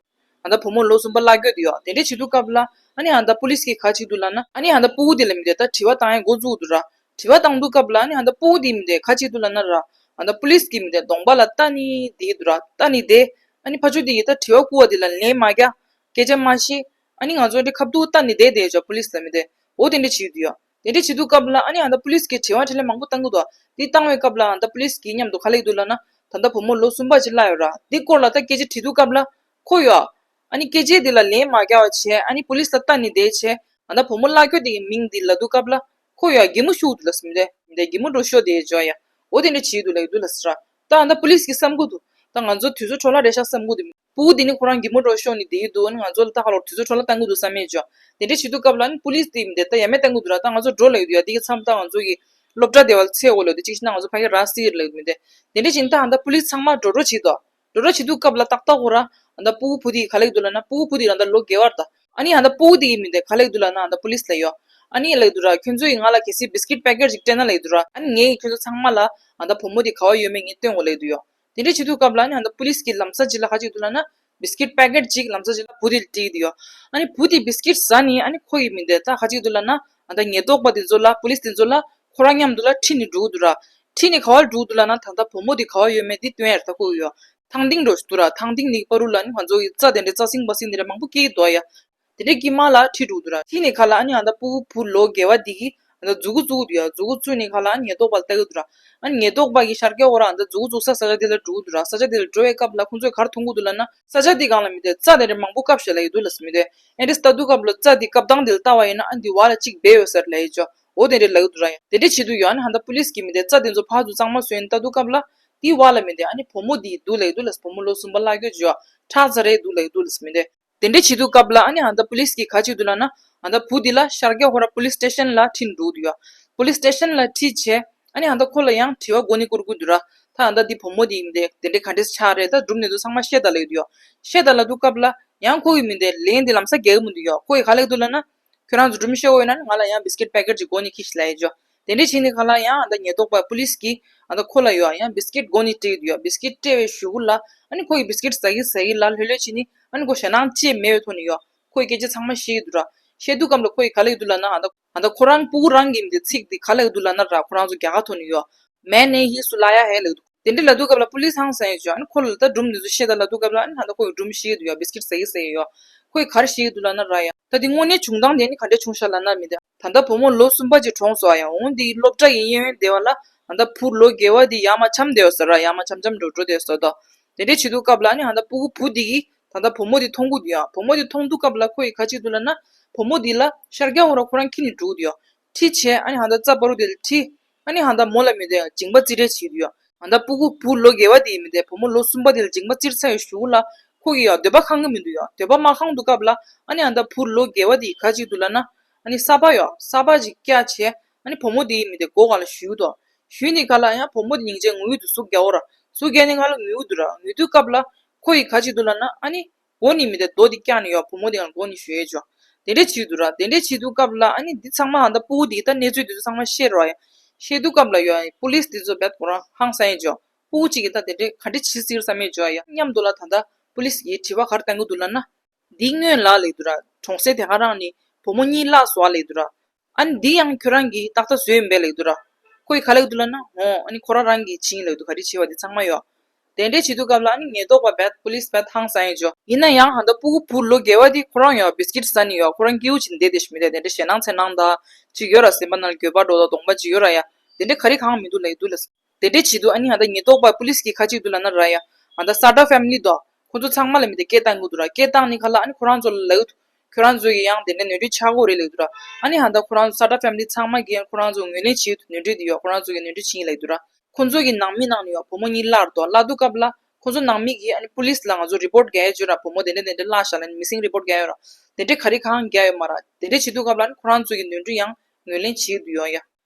ཨ་ད་བུ་མོ་ལོ་གསུམ་པ་བརླག་རྒྱུ་དེ་ཡོད། དེ་འདྲ་བྱེད་དུས་སྐབས་ལ་ཨ་ནི་ཨ་ད་པུ་ལིས་ཀྱིས་ག་བྱེད་འདུག་ལབ་ན། ཨ་ནི་ཨ་ད་སྤུ་གུ་དེ་ལ་མི་དེ་ད་དྲི་བ་བཏང་ཡ་འགོ་བཙུགས་འདུག་ར། དྲི་བ་བཏང་དུས་སྐབས་ལ་ཨ་ནི་ཨ་ད་སྤུ་གུ་དེ་མི་དེ་ག་བྱེད་འདུག་ལབ་ན་ར། ཨ་ད་པུ་ལིས་ཀྱི་མི་དེ་གདོང་པ་ལ་ལྟ་ནི་དེ་འདུག་ར། ལྟ་ནི་དེ། ཨ་ནི་ཕར་ཕྱོགས་དེ་ཡིས་ད་དྲི་བ་བསྐུར་བ་དེ་ལ་ལན་མ་རྒྱག་སྐད་ཆ་མ་བཤད། ཨ་ནི་ང་ཚོ་འདི་ཁ་ཐུག་ལྟ་ནི་དེ་དེ་ཅོ་པུ་ལིས་ལ་མི་དེ། འོ་དེ་འདྲ་བྱེད་འདུག་ཡ། དེ་འདྲ་བྱེད་དུས་སྐབས་ལ་ཨ་ནི་ཨ་ད་པུ་ལིས་ཀྱིས་དྲི་བ་དྲིས་ལན་མང་པོ་བཏང་གི་འདུག་དེ་བཏང་བའི་སྐབས་ལ་ཨ་ད་པུ་ལིས་ཀྱིས་མཉམ་དུ་ག་ལབ་ཀྱི་འདུག་ལབ་ན། ད་ལྟ་བུ་མོ་ལོ་གསུམ་པ་ཅིག་བརླགས་ཡོད་ར། འདི་སྐོར་ལ་ད་སྐད་ཆ་དྲིས་དུས་སྐབས་ལ་ཁོ་ཡོད། ཨ་ནི་སྐད་ཆ་འདི་ལ་ལན་མ་རྒྱག་པ་བྱས། ཨ་ནི་པུ་ལིས་ལ་ལྟ་ནི་དེ་བྱས། ཨ་ད་བུ་མོ་བརླག་རྒྱུ་དེ་གི་མིང་འདི་ལབ་དུས་སྐབས་ལ་ཁོ་ཡོད་གད་མོ་ཤོར་འདུག་ལབ་ཟེར་མི་དེ། མི་དེ་གད་མོ་འདྲ་ཤོར་དེ་ཅོ་ཡ། འོ་དེ་འདྲ་བྱེད་འདུག་ལབ་ཀྱི་འདུག་ལབ་ཟེར་ར། ད་ཨ་ད་པུ་ལིས་ཀྱིས་བསམ་གྱི་འདུག་ད་ང་ཚོ་དུས་ཚོད་འཕྲོ་བརླག་རེད་ཤག་བསམ་གྱི་འདུག་སྤུ་གུ་དེ་ནི་ཁོ་རང་གད་མོ་འདྲ་ཤོར་ནས་བསྡད་ཀྱི་འདུག་ཨ་ནི་ང་ཚོ་ལ་ད་ག་ལོར་དུས་ཚོད་འཕྲོ་བརླག་བཏང་གི་འདུག་བསམ་ཡས་ཅོ། དེ་འདྲ་བྱེད་དུས་སྐབས་ལ་ཨ་ནི་པུ་ལིས་དེ་མི་དེ་ད་ཡ་མེད་བཏང་གི་འདུག་ར། ད་ང་ཚོ་འགྲོ་ལབ་ཀྱི་འདུག་ཡ། དེ་གི་མཚམས་ད་ང་ཚོ་གི་སློབ་གྲྭ་དེ་བ་ཚེ་འོ་ལབ་དེ་གཅིག་བྱས་ན་ང་ཚོ་ཕ་གི་ར་སྲིད་ལབ་ཀྱི་མི་དེ། དེ་འདྲ་བྱས་ནས་ད་ཨ་ད་པུ་ལིས་ཚང་མ་འགྲོ་འགྲོ་བྱེད་དོ། འགྲོ་འགྲོ་བྱེད་དུས་སྐབས་ལ་ཏག་ཏག་ཁོ་ར་ཨ་ད་སྤུ་གུ་བུ་དེ་ག་ལབ་ཀྱི་འདུག་ལབ་ན། སྤུ་གུ་བུ་དེ་རང་ད་ལོ་བརྒྱད་པ་རེད་ད། ཨ་ནི་ཨ་ད་སྤུ་གུ་དེ་གི་མི་དེ་ག་ལབ་ཀྱི་འདུག་ལབ་ན་ཨ་ད་པུ་ལིས་ལ་ཡོ། ཨ་ནི་ལབ་ཀྱི་འདུག་ར། ཁྱོད་ཚོ་ཡིས་ང་ལ་གལ་སྲིད་བི་སི་ཀིཊ་པེ་ཀེཊ་ཅིག་སྤྲད་ན་ལབ་ཀྱི་འདུག་ར། ཨ་ནི་ངས་ཁྱོད་ཚོ་ཚང་མ་ལ་ཨ་ད་བུ་མོ་དེ་ག་པར་ཡོད་མེད་ངས་སྟོན་དགོས་ལབ་ཀྱི་འདུག་ཡོ། དེ་འདྲ་བྱེད་དུས་སྐབས་ལ་ཨ་ནི་ཨ་ད་པུ་ལིས་ཀྱིས་ལམ་སང་ཅིག་ལ་ག་བྱེད་ཀྱི་འདུག་ལབ་ན། བི་སི་ཀིཊ་པེ་ཀེཊ་ཅིག་ལམ་སང་ཅིག་ལ་བུ་དེ་ལ་སྤྲད་ཀྱི་འདུག་ཡོ། ཨ་ནི་བུ་དེ་བི་སི་ཀིཊ་ཟ་ནས་ཨ་ནི་ཁོ་གི་མི་དེ་ད་ག་བྱེད་ཀྱི་འདུག་ལབ་ན། ཨ་ད་ཉེན་རྟོག་པ་དེ་ཚོ་ལ་པུ་ལིས་དེ་ཚོ་ལ་ཁོ་རང་མཉམ་དུ་ལ་ཁྲིད་ནས་འགྲོ་གི་འདུག་ར། ཁྲིད་ནས་ག་པར་འགྲོ་གི་འདུག་ལབ་ན་ད་ད་བུ་མོ་དེ་ག་པར་ཡོད་མེད་དེ་སྟོན་ཡ་རེད་ད་ཁོ་གིས་ཡོ། ཐང་སྟེང་འགྲོ་ཞིག་འདུག་ར། ཐང་སྟེང་ནས་པ་རུ་ལ་ཨ་ནི་ང་ཚོ་གི་རྩྭ་དེ་འདྲ་རྩྭ་སིང་པ་སིང་དེ་འདྲ་མང་པོ་སྐྱེས་ཀྱི་འདུག་ཡ། དེ་འདྲའི་དཀྱིལ་མ་ལ་ཁྲིད་འགྲོ་གི་འདུག་ར། ཁྲིད་ནས་ཁ་ལ་ཨ་ནི་ཨ་ད་སྤུ་གུ་བུ་ལོ་བརྒྱད་པ་འདི་གིས་ཨ་ད་མཛུ་གུ་བཙུགས་འདུག་ཡ། མཛུ་གུ་བཙུགས་ནས་ཁ་ལ་ཨ་ནི་ཉེན་རྟོག་པ་ལ་ལྟ་གི་འདུག་ར། ཨ་ནི་ཉེན་རྟོག་པ་གིས་ཤར་རྒྱག་འོ་ར་ཨ་ད་མཛུ་གུ་བཙུགས་ས་ས་ཆ་དེ་ལ་འགྲོ་གི་འདུག་ར། ས་ཆ་དེ་ལ་འགྲོ་བའི་སྐབས་ལ་ཁོང་ཚོས་ག་རེ་མཐོང་གི་འདུག་ལབ་ན། ས་ཆ་དེ་སྒང་ལ་མི་དེ་རྩྭ་དེ་འདྲ་མང་པོ་བཀབ་བཞག་ལབ་ཀྱི་འདུག་ལབ་ཟེར་མི་དེ། ཨེ་འདྲ་ལྟ་དུས་སྐབས་ལ་རྩྭ་དེ་བཀབ་སྟངས་དེ་ལ་ལྟ་བ་ཡིན་ན་ཨ་ནི་འདི་བར་ལ་གཅིག་སྦས་ཡོད་ས་རེད་ལབ་ཀྱི་ཅོ། འོ་དེ་འདྲ་ལབ་ཀྱི་འདུག་ར། ཡ་དེ་འདྲ་བྱེད་དུས་ཡོ་ཨ་ནི་ཧ་ད་པུ་ལིས་ཀྱི་མི་དེ་རྩྭ་དེ་ཚོ་ཕར་ཚུར་གཙང་མ་བཟོས་ནས་ལྟ་དུས་སྐབས་ལ། དེའི་བར་ལ་མི་འདི་ཨ་ནི་བུ་མོ་འདི་འདུག་ལབ་འདུག་ལ། བུ་མོ་ལོ་གསུམ་པ་བརླག་གྱུར་ཅིག་ཡོད། ཁྲག་རྩ་རེད་འདུག་ལབ་འདུག་ལ་མི་འདི། དེ་འདྲ་བྱེད་དུས་སྐབས་ལ་ཨ་ནི་ཧ་ད་པུ་ལིས་ཀྱིས་ག་བྱེད་འདུག་ལབ་ན། ཧ་ད་བུ་འདི་ལ་ཤར་རྒྱག་ཧོ་ར་པུ་ལིས་སི་ཊེ་ཤན་ལ་ཁྲིད་འགྲོ་གི་འདུག་ཡོད། པུ་ལིས་སི་ཊེ་ཤན་ལ་ཁྲིད་བྱས་ཨ་ནི་ཧ་ད་ཁོ་ལ་ཡང་དྲི་བ་མགོ་ནས་བསྐོར་གྱི་འདུག་ར། ད་ཧ་ད་འདི་བུ་མོ་འདི་ཡིན་དེ་དེ་འདྲ་ག་འདྲས་ཆགས་རེད། ད་སྒྲུབ་ནས་འདུག་ཚང་མ་བཤད་ད་ལབ་ཀྱི་འདུག་ཡོད། བཤད་ད་ལབ་དུས་སྐབས་ལ་ཡང་ཁོ་གིས་མི་འདི་ལན་འདི་ལམ་སང་རྒྱག་གི་མི་འདུག་ཡོད། ཁོ་གིས་ག་ལབ་ཀྱི་འདུག་ལབ་ན། ཁྱོད་རང་ཚོ་སྒྲུབ་བཤད་འོས་ན་ང་ལ་ཡང་བི་སི་ཀིཊ་པེ་ཀེཊ་ཅིག་མགོ་ནས་འཁྱེར་ཤིག་ལབ་ཡོད་ཅོ། དེ་འདྲ་བྱས་ནས་ཁ་ལ་ཡང་ཨ་ད་ཉེན་རྟོག་པ་པུ་ལིས་ཀྱིས་ཨ་ད་ཁོ་ལ་ཡོད་ཡང་བི་སི་ཀིཊ་མགོ་ནས་སྤྲད་ཀྱི་འདུག་ཡོད། བི་སི་ཀིཊ་སྤྲད་པའི་གཞུག་གུ་ལ་ཨ་ནི་ཁོ་ཡིས་བི་སི་ཀིཊ་ཟ་གི་ཟ་གི་ལ་ལྷོད་ལྷོད་བྱས་ནས་ཨ་ནི་ཁོ་ཞེད་སྣང་ཅི་མེད་པའི་ཐོག་ནས་ཡོད། ཁོ་ཡིས་སྐད་ཆ་ཚང་མ་བཤད་ཀྱི་འདུག་ར། བཤད་དུས་སྐབས་ལ་ཁོ་ཡིས་ག་ལབ་ཀྱི་འདུག་ལབ་ན། ཨ་ད་ཨ་ད་ཁོ་རང་སྤུ་གུ་རང་གི་མི་འདི་ཚིག་འདི་ག་ལབ་ཀྱི་འདུག་ལབ་ན་ར། ཁོ་རང་ཚོ་རྒྱ་གར་ཐོག་ནས་ཡོད། मैंने ही सुलाया है ལབ་ཀྱི་འདུག་དེ་འདྲ་ལབ་དུས་སྐབས་ལ་པུ་ལིས་ཧང་སངས་ཡོད་ཅོ། ཨ་ནི་ཁོ་ལ་ད་སྒྲུབ་ནས་འདུག་བཤད་ད་ལབ་དུས་སྐབས་ལ་ཨ་ནི་ཧ་ད་ཁོ་ཡིས་སྒྲུབ་བཤད་ཀྱི་འདུག་ཡོད། བི་སི་ཀིཊ་ཟ་གི་ཟ་གི་ཡོད། ཁོ་ཡིས་ག་རེ་བཤད་ཀྱི་འདུག་ལབ་ན་ར་ཡ། ད་འདི་དངོས་གནས་བྱུང་སྟངས་དེ་ནི་ག་འདྲས་བྱུང་ཤག་ལབ་ན་མི་འདི། ད་ལྟ་བུ་མོ་ལོ་གསུམ་པ་ཅིག་གྲོངས་སོང་ཡ། འོ་འདི་སློབ་གྲྭ་གི་གཡས་གཡོན་སྡེ་བ་ལ་ད་ལྟ་བུ་ལོ་བརྒྱད་པ་འདི་ཡར་མར་འཁྱམས་བསྡད་ཡོད་ས་ར། ཡར་མར་འཁྱམས་འཁྱམས་འགྲོ་འགྲོ་བསྡད་ཡོད་ས་ད། དེ་འདྲས་བྱེད་དུས་སྐབས་ལ་ཨ་ནི་ཧ་ད་སྤུ་གུ་བུ་འདི་གིས་ད་ལྟ་བུ་མོ་འདི་མཐོང་གི་འདུག་ཡ། བུ་མོ་འདི་མཐོང་དུས་སྐབས་ལ་ཁོ་ཡིས་ག་བྱེད་ཀྱི་འདུག་ལབ་ན། བུ་མོ་འདི་ལ་ཤར་རྒྱག་ཧོ་ར་ཁོ་རང་འཁྱེར་ནས་འགྲོ་གི་འདུག་ཡ། ཁྲིད་བྱས་ཨ་ནི་ཧ་ད་རྩ་བ་རུ་དེ་ལ་ཁྲིད། ཨ་ནི་ཧ་ད་མོ་ལ་མི་འདི་འཇིང་པ་རྩིས་སྤྲད་བྱེད་ཀྱི་འདུག་ཡ། ཧ་ད་སྤུ་གུ་བུ་ལོ་བརྒྱད་པ་དེ་ཡིན་མི་འདི་བུ་མོ་ལོ་གསུམ་པ་དེ་ལ་འཇིང་པ་རྩིས་ཚར་བའི་གཞུག་ལ་ཁོ་གིས་ཡང་འདོད་པ་ཁེངས་ཀྱི་མི་འདུག་ཡ། འདོད་པ་མ་ཁེངས་དུས་སྐབས་ལ་ཨ་ནི་ཧ་ད་བུ་ལོ་བརྒྱད་པ་དེ་ག་བྱེད་ཀྱི་འདུག་ལབ་ན། ཨ་ནི་ས་པ་ཡ། ས་པ་ཅིག་བཀྱགས་བྱས་ཨ་ནི་བུ་མོ་དེ་ཡིན་མི་འདི་སྒོ་སྒང་ལ་གཞུས་འདུག་གཞུས་ནས་ཁ་ལ་ཡང་བུ་མོ་དེ་སྙིང་རྗེ་ངུ་ཡི་འདུག་ཟུག་རྒྱག་འོ་ར། ཟུག་རྒྱག་ནས་ཁ་ལ་ངུ་ཡི་འདུག་ར། ངུ་དུས་སྐབས་ལ་ཁོ་ཡིས་ག་བྱེད་ཀྱི་འདུག་ལབ་ན། ཨ་ནི་མགོ་ནས་མི་འདི་རྡོ་དེ་བཀྱགས་ནས་ཡ་བུ་མོ་དེ་ཡང་མགོ་ནས་གཞུ་ཡི་ཅོ། དེ་འདྲས་བྱེད་ཀྱི་འདུག་ར། དེ་འདྲས་བྱེད་དུས་སྐབས་ལ་ཨ་ནི་འདི་ཚང་མ་ཧ་ད་སྤུ་གུ་དེ་གིས་ད་གནས་ཚུལ་དེ་ཚོ་ཚང་མ་ཤེས་རོ་ཡ། ཤེས་དུས་སྐབས་ལ་ཡ་པུ་ལིས་དེ་ཚོ་བད་ཁོ་རང་ཧང་སངས་ཡི་ཅོ། སྤུ་གུ་གཅིག་གིས་ད་དེ་འདྲས་ག་འདྲས་བྱེད་སྲིད་བསམ་ཡི་ཅོ་ཡ། མཉམ་དུ་ལ་ད་ད་པུ་ལིས་ཀྱིས་དྲི་བ་ག་རེ་བཏང་གི་འདུག་ལབ་ན། འདི་སྔོན་ལ་ལབ་ཀྱི་འདུག་ར། གྲོང་གསེབ་དེ་ག་རང་ནས་བུ་མོ་གཉིས་བརླགས་སོང་ལབ་ཀྱི་འདུག་ར། ཨ་ནི་འདི་ཡང་ཁྱོད་རང་གིས་ཏག་ཏག་བཟོས་ཡིན་པས་ལབ་ཀྱི་འདུག་ར། ཁོ་ཡིས་ག་ལབ་ཀྱི་འདུག་ལབ་ན། འོ་ཨ་ནི་ཁོ་རང་རང་གིས་བྱིན་ལབ་ཀྱི་འདུག་ག་རེ་བྱས་པ་འདི་ཚང་མ་ཡོད། དེ་འདྲས་བྱེད་དུས་སྐབས་ལ་ཨ་ནི་ཉེན་རྟོག་པ་བད་པུ་ལིས་བད་ཧང་སངས་ཡི་ཅོ། ཡིན་ན་ཡང་ཧ་ད་སྤུ་གུ་བུ་ལོ་བརྒྱད་པ་དེ་ཁོ་རང་ཡང་བི་སི་ཀིཊ་ཟ་ནས་ཡ་ཁོ་རང་སྐྱིད་པོ་བྱས་ནས་བསྡད་བསྡད་ཤག་མི་འདི་དེ་འདྲས་ཞེད་སྣང་འཚེར་སྣང་ད་ཅིག་ཡོད་ར། སེམས་པ་ནང་ལ་འགྱོད་པ་འགྲོ་ད་གདོང་པ་ཅིག་ཡོད་ར་ཡ། དེ་འདྲས་ག་རེ་གང་མི་འདུག་ལབ་ཀྱི་འདུག་ལ། དེ་འདྲས་བྱེད་དུས་ཨ་ནི་ཧ་ད་ཉེན་རྟོག་པ་པུ་ལིས་ཀྱིས་ག་བྱེད་ཀྱི་འདུག་ལབ་ན་ར་ཡ། ཧ་ད་སཱ་ཏྲ་ཕེ་མི་ལི་དོ། ཁོ་ཚོ་ཚང་མ་ལ་མི་འདི་སྐད་བཏང་གི་འདུག་ར། སྐད་བཏང་ནས་ཁ་ལ་ཨ་ནི་ཁོ་རང་ཚོ་ལ་ལབ་ཀྱི་འདུག་ཁྱོད་རང་ཚོ་གིས་ཡང་དེ་འདྲས་ནོར་འཁྲུལ་ཆགས་ཀྱི་ཡོད་རེད་ལབ་ཀྱི་འདུག་ར། ཨ་ནི་ཧ་ད་ཁོ་རང་ཚོ་སཱ་ཏྲ་ཕེ་མི་ལི་ཚང་མ་གིས་ཡང་ཁོ་རང་ཚོ་ངོས་ལེན་བྱེད་ཀྱི་འདུག་ནོར་འཁྲུལ་དེ་ཡོད། ཁོ་རང་ཚོ་གིས་ནོར་འཁྲུལ་བྱིན་ཡིན་ལབ་ཀྱི་འདུག་ར། ཁོ་ཚོ་གི་ནང་མི་ནང་ནས་ཡང་བུ་མོ་གཉིས་བརླགས་འདུག་བརླགས་དུས་སྐབས་ལ་ཁོ་ཚོ་ནང་མི་གིས་ཨ་ནི་པུ་ལིས་ལ་ང་ཚོ་རི་པོར་ཊི་རྒྱག་ཡ་ཅིག་ཡོད་ར། བུ་མོ་དེ་འདྲས་དེ་འདྲས་བརླགས་ཤག་ལབ་ནས་མི་སིང་རི་པོར་ཊི་རྒྱག་ཡ་ཡོད་ར། དེ་འདྲས་ག་རེ་གང་རྒྱག་ཡོད་མ་ར། དེ་འདྲས་བྱེད་དུས་སྐབས་ལ་ཨ་ནི་ཁོ་རང་ཚོ་གི་ནོར་འཁྲུལ་ཡང་ངོས་ལེན་བྱེད་ཀྱི་འདུག་ཡོད་ཡ།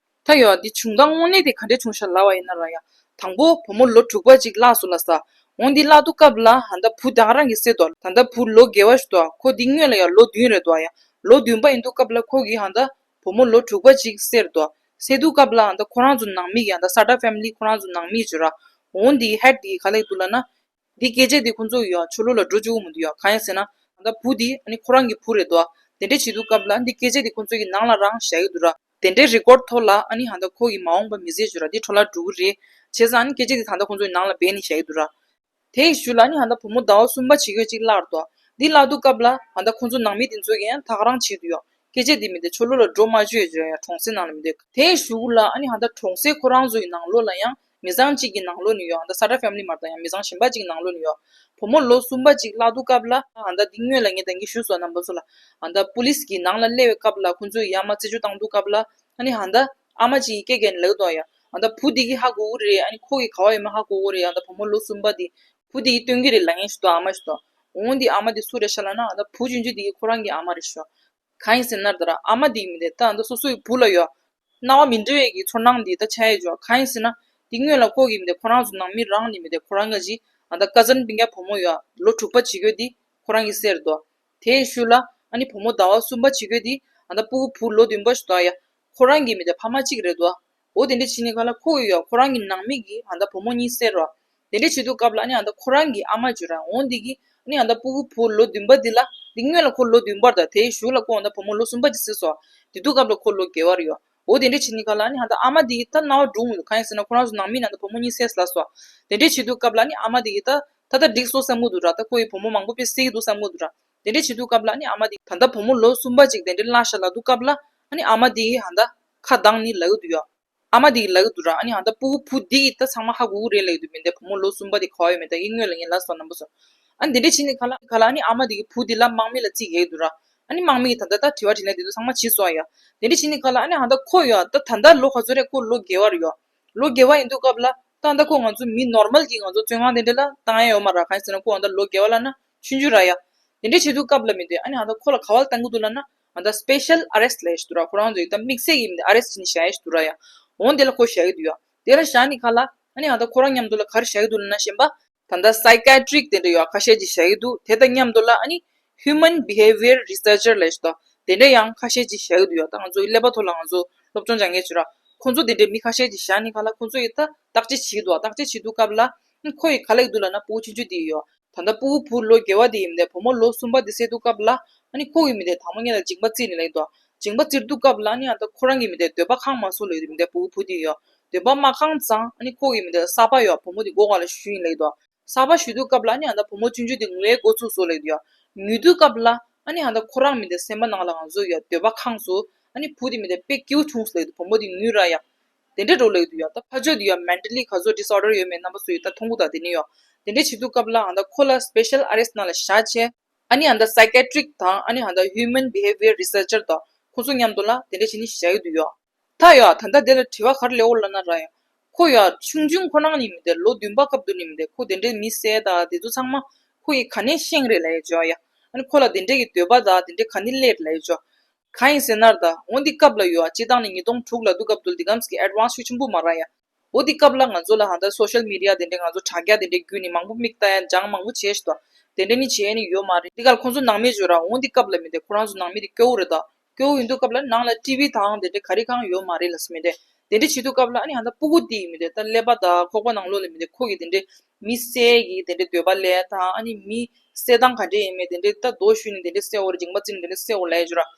ད་ཡོད་འདི་བྱུང་སྟངས་དངོས་གནས་དེ་ག་འདྲས་བྱུང་ཤག་ལབ་པ་ཡིན་ན་ར་ཡ། དང་པོ་བུ་མོ་ལོ་དྲུག་པ་ཅིག་བརླགས་སོང་ལབ་ས། འོ་འདི་བརླགས་དུས་སྐབས་ལ་ཧ་ད་བུ་ད་ག་རང་གིས་བསད་དོ། ད་ལྟ་བུ་ལོ་བརྒྱད་པ་ཞིག་དོ། ཁོ་འདི་སྔོན་ལ་ཡ་ལོ་བདུན་རེད་དོ་ཡ། ལོ་བདུན་པ་ཡིན་དུས་སྐབས་ལ་ཁོ་གིས་ཧ་ད་བུ་མོ་ལོ་དྲུག་པ་ཅིག་བསད་དོ། བསད་དུས་སྐབས་ལ་ཧ་ད་ཁོ་རང་ཚོ་ནང་མི་གིས་ཧ་ད་སཱ་ཏྲ་ཕེ་མི་ལི་ཁོ་རང་ཚོ་ནང་མི་ཅིག་ཡོད་ར། འོ་འདི་ཧེཌ་འདི་ག་ལབ་ཀྱི་འདུག་ལབ་ན། འདི་སྐད་ཆ་འདི་ཁོང་ཚོ་ཡང་ཕྱི་ལོགས་ལ་འགྲོ་བཅུག་གི་མི་འདུག་ཡ། གང་ཡིན་ཟེར་ན་ད་བུ་འདི་ཨ་ནི་ཁོ་རང་གི་བུ་རེད་དོ། དེ་འདྲས་བྱེད་དུས་སྐབས་ལ་འདི་སྐད་ཆ་འདི་ཁོང་ཚོ་གི་ནང་ལ་རང་བཞག་གི་འདུག་ར། དེ་འདྲའི་རི་ཀོཌ་ཐོག་ལ་ཨ་ནི་ཧ་ད་ཁོ་གི་མ་འོངས་པ་མི་ཚེ་ཅིག་ར་འདི་འཕྲོ་བརླག་འགྲོ་གི་རེད། བྱས་ཙང་ཨ་ནི་སྐད་ཆ་འདི་ད་ལྟ་ཁོང་ཚོ་གི་ནང་ལ་སྦས་ནས་བཞག་གི་འདུག་ར། དེའི་གཞུག་ལ་ཨ་ནི་ཧ་ད་བུ་མོ་ཟླ་བ་གསུམ་པ་བྱེད་དགོས་ཅིག་བརླགས་འདུག་འདི་བརླགས་དུས་སྐབས་ལ་ཧ་ད་ཁོང་ཚོ་ནང་མི་དེ་ཚོ་གི་ཡང་ད་ག་རང་བྱེད་འདུག་ཡ། སྐད་ཆ་འདི་མི་འདི་ཕྱི་ལོགས་ལ་འགྲོ་མ་བཅུག་ཡ་གྲོང་གསེབ་ནང་ལ་མི་འདི། དེའི་གཞུག་ལ་ཨ་ནི་ཧ་ད་གྲོང་གསེབ་ཁོ་རང་ཚོ་ཡི་ནང་ལོགས་ལ་ཡང་མི་ཚང་གཅིག་གི་ནང་ལོགས་ནས་ཡོད། ཧ་ད་སཱ་ཏྲ་ཕེ་མི་ལི་མ་རེད་ད། ཡང་མི་ཚང་གཞན་པ་གཅིག་ནང་ལོགས་ནས་ཡོད། བུ་མོ་ལོ་གསུམ་པ་གཅིག་བརླགས་དུས་སྐབས་ལ་ཧ་ད་འདི་སྔོན་ལ་ངས་ད་གིན་ཞུས་སོང་རྣམ་པ་ཚོ་ལ། ཧ་ད་པུ་ལིས་ཀྱི་ནང་ལ་སླེབས་པའི་སྐབས་ལ་ཁོ་ཚོས་ཡར་མར་རྩད་གཅོད་བཏང་དུས་སྐབས་ལ་ཨ་ནི་ཧ་ད་ཨ་མ་གཅིག་གིས་སྐད་རྒྱག་ནས་ལབ་འདུག་ཡ། ཧ་ད་བུ་འདི་གིས་ཧ་གོ་གི་རེད། ཨ་ནི་ཁོ་གིས་ག་བ་ཡོད་མེད་ཧ་གོ་གི་རེད། ཧ་ད་བུ་མོ་ལོ་གསུམ་པ་འདི་བུ་འདི་གིས་སྟོན་གི་རེད་ལབ་མཁན་ཞིག་འདུག་ཨ་མ་ཞིག་འདུག་འོ་འདི་ཨ་མ་འདི་སུ་རེད་ཤག་ལབ་ན་ཧ་ད་བུ་ཆུང་ཆུང་འདི་གི་ཁོ་རང་གི་ཨ་མ་རེད་ཤག་གང་ཡིན་ཟེར་ན་ད་ར་ཨ་མ་འདི་མི་འདི་ད་ད་སོ་སོའི་བུ་ལ་ཡོད། སྣང་བ་མི་འགྲོ་བའི་གི་ཚོར་སྣང་འདི་ད་ཆགས་ཡོད་ཅོ། གང་ཡིན་ཟེར་ན་འདི་སྔོན་ལ་ཁོ་གི་མི་འདི་ཁོ་རང་ཚོ་ནང་མི་རང་ནི་མི་འདི་ཁོ་རང་གི་ཅི་ཨ་ད་ཀ་ཛིན་སྤུན་ཀྱག་བུ་མོ་ཡོད་ལོ་དྲུག་པ་བྱེད་དགོས་འདི་ཁོ་རང་གི་སེར་དོ། དེའི་ཤུལ་ལ་ཨ་ནི་བུ་མོ་ཟླ་བ་གསུམ་པ་བྱེད་དགོས་འདི་ཨ་ད་སྤུ་གུ་བུ་ལོ་བདུན་པ་ཞིག་དོ་ཡ། ཁོ་རང་གི་མི་འདི་ཕ་མ་གཅིག་རེད་དོ། འོ་དེ་འདྲ་བྱས་ནས་ག་ལ་ཁོ་ཡོད་ཁོ་རང་གི་ནང་མི་གི་ཨ་ད་བུ་མོ་གཉིས་སེར་རོ། དེ་འདྲ་བྱེད་དུས་སྐབས་ལ་ཨ་ནི་ཨ་ད་ཁོ་རང་གི་ཨ་མ་བརྗོད་ར་འོང་འདི་གི་ཨ་ནི་ཨ་ད་སྤུ་གུ་བུ་ལོ་བདུན་པ་འདི་ལ་འདི་སྔོན་ལ་ཁོ་ལོ་བདུན་པར་དང་དེའི་གཞུག་ལ་ཁོ་ཨ་ད་བུ་མོ་ལོ་གསུམ་པ་ཅིག་སྲིད་སོ། དེ་དུས་སྐབས་ལ་ཁོ་ལོ་བརྒྱད་པར་ཡོད། འོ་དེ་འདྲ་བྱེད་ནི་ག་ལ་ཨ་ནི་ཨ་ད་ཨ་མ་འདི་ད་རྣ་བ་འགྲོ་མི་འདུག་གང་ཡིན་ཟེར་ན་ཁོ་རང་ཚོ་ནང་མི་ནང་ད་བུ་མོ་གཉིས་སྲིད་ལ་སོ། དེ་འདྲ་བྱེད་དུས་སྐབས་ལ་ཨ་ནི་ཨ་མ་འདི་གི་ད་ད་ད་འགྲིག་སོང་བསམ་གི་འདུག་ར། ད་ཁོ་ཡི་བུ་མོ་མང་པོ་དཔེ་སྲིད་ཀྱི་འདུག་བསམ་གི་འདུག་ར། དེ་འདྲ་བྱེད་དུས་སྐབས་ལ་ཨ་ནི་ཨ་མ་འདི་ད་ད་བུ་མོ་ལོ་གསུམ་པ་ཅིག་དེ་འདྲ་བརླག་ཤག་ལབ་དུས་སྐབས་ལ་ཨ་ནི་ཨ་མ་འདི་གི་ཨ་ད་ཁ་གདངས་ནི་ལབ་ཀྱི་འདུག་ཡ། ཨ་མ་འདི་གིས་ལབ་ཀྱི་འདུག་ར། ཨ་ནི་ཨ་ད་སྤུ་གུ་བུ་འདི་གིས་ད་ཚང་མ་ཧ་གོ་གི་རེད་ལབ་ཀྱི་འདུག་མི་འདི་བུ་མོ་ལོ་གསུམ་པ་འདི་ག་བ་ཡོད་མེད་ད་ཡིན་སྔོན་ལ་ངས་ལབ་སོང་རྣམ་པ་ཚོ། ཨ་ནི་འདི་འདྲ་བྱས་ནས་ག་ལ་ག་ལ་ཨ་ནི་ཨ་མ་འདི་གིས་བུ་འདི་ལ་དམག་མི་ལ་རྩིས་རྒྱག་གི་འདུག་ར། ཨ་ནི་དམག་མི་གིས་ད་ལྟ་ད་དྲི་བ་དྲིས་ལན་དེ་ཚོ་ཚང་མ་བྱས་སོང་ཡ། དེ་འདྲ་བྱས་ནས་ག་ལ་ཨ་ནི་ཨ་ད་ཁོ་ཡོད་ད་ད་ལྟ་ལོ་ག་ཚོད་རེད། ཁོ་ལོ་བརྒྱད་པ་རེད་ཡོད། ལོ་བརྒྱད་པ་ཡིན་དུས་སྐབས་ལ་ ད་ད་ཁོ་ང་ཚོ་མི་ནོར་མལ་གྱི་ང་ཚོ་བཙོན་ཁང་དེ་འདྲ་ལ་བཏང་ཡ་ཡོད་མ་ར། གང་ཡིན་ཟེར་ན་ཁོ་ད་ལོ་བརྒྱད་པ་ལ་ན་ཆུང་ཆུང་ར་ཡ། དེ་འདྲ་བྱེད་དུས་སྐབས་ལ་མི་འདོད་ཨ་ནི་ད་ཁོ་ལ་ག་བ་ལ་བཏང་གི་འདུག་ལབ་ན་ད་སྤེ་ཤལ་ཨ་རེ་སི་ཊི་ལབ་ཡ་ཞིག་འདུག་ར། ཁོ་རང་ཚོ་ཡི་ད་དམིགས་བསལ་གྱི་མི་འདོད་ཨ་རེ་སི་ཊི་བྱས་ནས་བཞག་ཡ་ཞིག་འདུག་ར་ཡ། འོ་དེ་ལ་ཁོ་བཞག་གི་འདུག་ཡ། དེ་ལ་བཞག་ནི་ག་ལ་ཨ་ནི་ད་ཁོ་རང་མཉམ་དུ་ལ་ག་རེ་བཞག་གི་འདུག་ལབ་ན་གཞན་པ། ད་ལྟ་སའི་ཀ་ཡ་ཊི་རིག་དེ་འདྲ་ཡོད་ཁ་ཤས་ཅིག་བཞག་གི་འདུག་དེ་དང་མཉམ་དུ་ལ་ཨ་ནི་Human Behavior Researcher ལབ་ཞིག་འདུག་དེ་འདྲ་ཡང་ཁ་ཤས་ཅིག་བཞག་གི་འདུག་ཡ། ད་ང་ཚོ་ཀླད་པ་ཐོག་ལ་ང་ཚོ་སློབ་སྦྱོང་སྦྱང་མཁན་ཅིག་ར། ཁོང་ཚོ་དེ་འདྲའི་མི་ཁ་ཤས་ཅིག་བཞག་ནི་ག་ལ་ཁོང་ཚོ་ཡི་ད་བརྟག་དཔྱད་བྱེད་ཀྱི་འདུག་བརྟག་དཔྱད་བྱེད་དུས་སྐབས་ལ་ཨ་ནི་ཁོ་ཡི་ག་ལབ་ཀྱི་འདུག་ལབ་ན་ཕྲུ་གུ་ཆུང་ཆུང་དེ་ཡོད། ད་ལྟ་ཕྲུ་གུ་བུ་ལོ་བརྒྱད་པ་དེ་ཡིན་མིན་དེ་བུ་མོ་ལོ་གསུམ་པ་དེ་བསད་དུས་སྐབས་ལ་ཨ་ནི་ཁོ་གི་མིན་དེ་དང་པོ་ཉིད་ལ་མཇིང་པ་བཙིར་ནས་ལབ་ཀྱི་འདུག་མཇིང་པ་བཙིར་དུས་སྐབས་ལ་ཨ་ནི་ཨ་ད་ཁོ་རང་གི་མིན་དེ་འདོད་པ་ཁེངས་མ་སོང་ལབ་ཀྱི་འདུག་མིན་དེ་ཕྲུ་གུ་བུ་དེ་ཡོད། འདོད་པ་མ་ཁེངས་ཙང་ཨ་ནི་ཁོ་གི་མིན་དེ་གསར་པ་ཡོད་བུ་མོ་དེ་མགོ་སྒང་ལ་གཞུས་ཡིན་ལབ་ཀྱི་འདུག་གསར་པ་གཞུས་དུས་སྐབས་ལ་ཨ་ནི་ཨ་ད་བུ་མོ་ཆུང་ཆུང་དེ་ངུ་ཡའི་འགོ་ཚུགས་སོང་ལབ་ཀྱི་འདུག་ཡ། ངུ་དུས་སྐབས་ལ་ཨ་ནི་ཨ་ད་ཁོ་རང་མིན་དེ་སེམས་པ་ནང་ལ་ང་ཚོ་ཡ་འདོད་པ་ཁེངས་སོང་ཨ་ནི་བུ་དེ་མིན་དེ་དཔེ་སྐྱིད་པོ་བྱུང་སོང་ལབ་ཀྱི་འདུག་བུ་མོ་དེ་ངུས་ར་ཡ། དེ་འདྲ་འགྲོ་ལབ་ཀྱི་འདུག་ཡ། ད་ཕར་ཕྱོགས་དེ་ཡ་mentally ག་ཚོད་disorder ཡོད་མེད་རྣམ་པ་ཚོ་ཡི་ད་མཐོང་གི་འདུག་དེ་ནི་ཡོད། དེ་འདྲ་བྱེད་དུས་སྐབས་ལ་ཨ་ད་ཁོ་ལ་སྤེ་ཤལ་ཨ་རེ་སི་ཊི་ནང་ལ་བཞག་བྱས། ཨ་ནི་ཨ་ད་psychiatric དང་ཨ་ནི་ཨ་ད་human behavior researcher དང་ཁོང་ཚོ་མཉམ་དུ་ལ་དེ་འདྲ་བྱས་ནས་བཞག་གི་འདུག་ཡ། ད་ཡ་ད་ལྟ་དེ་ལ་དྲི་བ་ག་རེ་སླེབས་ཡོད་ལབ་ན་ར་ཡ། ཁོ་ཡ་ཆུང་ཆུང་ཁོ་རང་ནི་མིན་དེ་ལོ་བདུན་པ་སྐབས་དུ་ནི་མིན་དེ་ཁོ་དེ་འདྲའི་མི་བསད་ད་དེ་ཚོ་ཚང་མ་ཁོ་ཡི་ག་ནས་ཤེས་རེད་ལབ་ཡ་ཅོ་ཡ། ཨ་ནི་ཁོ་ལ་དེ་འདྲའི་གི་འདོད་པ་ད་དེ་འདྲའི་ག་ནས་སླེབས་ལབ་ཡ་ཅོ། གང་ཡིན་ཟེར་ན་ད་འོ་འདི་སྐབས་ལ་ཡོད་ཨ། སྤྱིར་བཏང་ནི་ཉིས་སྟོང་དྲུག་ལ་དུས་སྐབས་དུ་འདི་གམ་ཟིག་གི་advance ཤུགས་ཆེན་པོ་མ་ར་ཡ། འོ་འདི་སྐབས་ལ་ང་ཚོ་ལ་ཧ་ད་social media དེ་འདྲའི་ང་ཚོ་དྲ་རྒྱ་དེ་འདྲའི་བརྒྱུད་ནས་མང་པོ་མིག་ལྟ་ཡ་སྦྱང་མང་པོ་བྱས་ཤི་ད། དེ་འདྲ་ནི་བྱས་ནི་ཡོད་མ་རེད། འདི་གར་ཁོང་ཚོ་ནང་མི་བརྗོད་ར་འོ་འདི་སྐབས་ལ་མི་དེ་ཁོ་རང་ཚོ་ནང་མི་དེ་སྐྱོ་བོ་རེད་ད། སྐྱོ་བོ་ཡིན་དུས་སྐབས་ལ་ནང་ལ་ཊི་བི་དང་དེ་འདྲའི་ག་རེ་གང་ཡོད་མ་རེད་ལ་སི་མི་དེ། དེ་འདྲ་བྱེད་དུས་སྐབས་ལ་ཨ་ནི་ཧ་ད་སྤུ་གུ་དེ་ཡིན་མི་དེ་ད་ཀླད་པ་ད་ཁོག་པ་ནང་ལོགས་ལ་མི་དེ་ཁོ་གི་དེ་འདྲའི་མི་བསད་ཀྱི་དེ་འདྲའི་འདོད་པ་ལས་དང་ཨ་ནི་མི་བསད་སྟངས་ག་འདྲ་ཡིན་མིན་དེ་འདྲའི་ད་རྡོ་གཞུས་ནས་དེ་འདྲའི་བསད་འོ་རེད། མཇིང་པ་བཙིར་ནས་དེ་འདྲའི་བསད་འོ་ལབ་ཡ་བརྗོད་ར།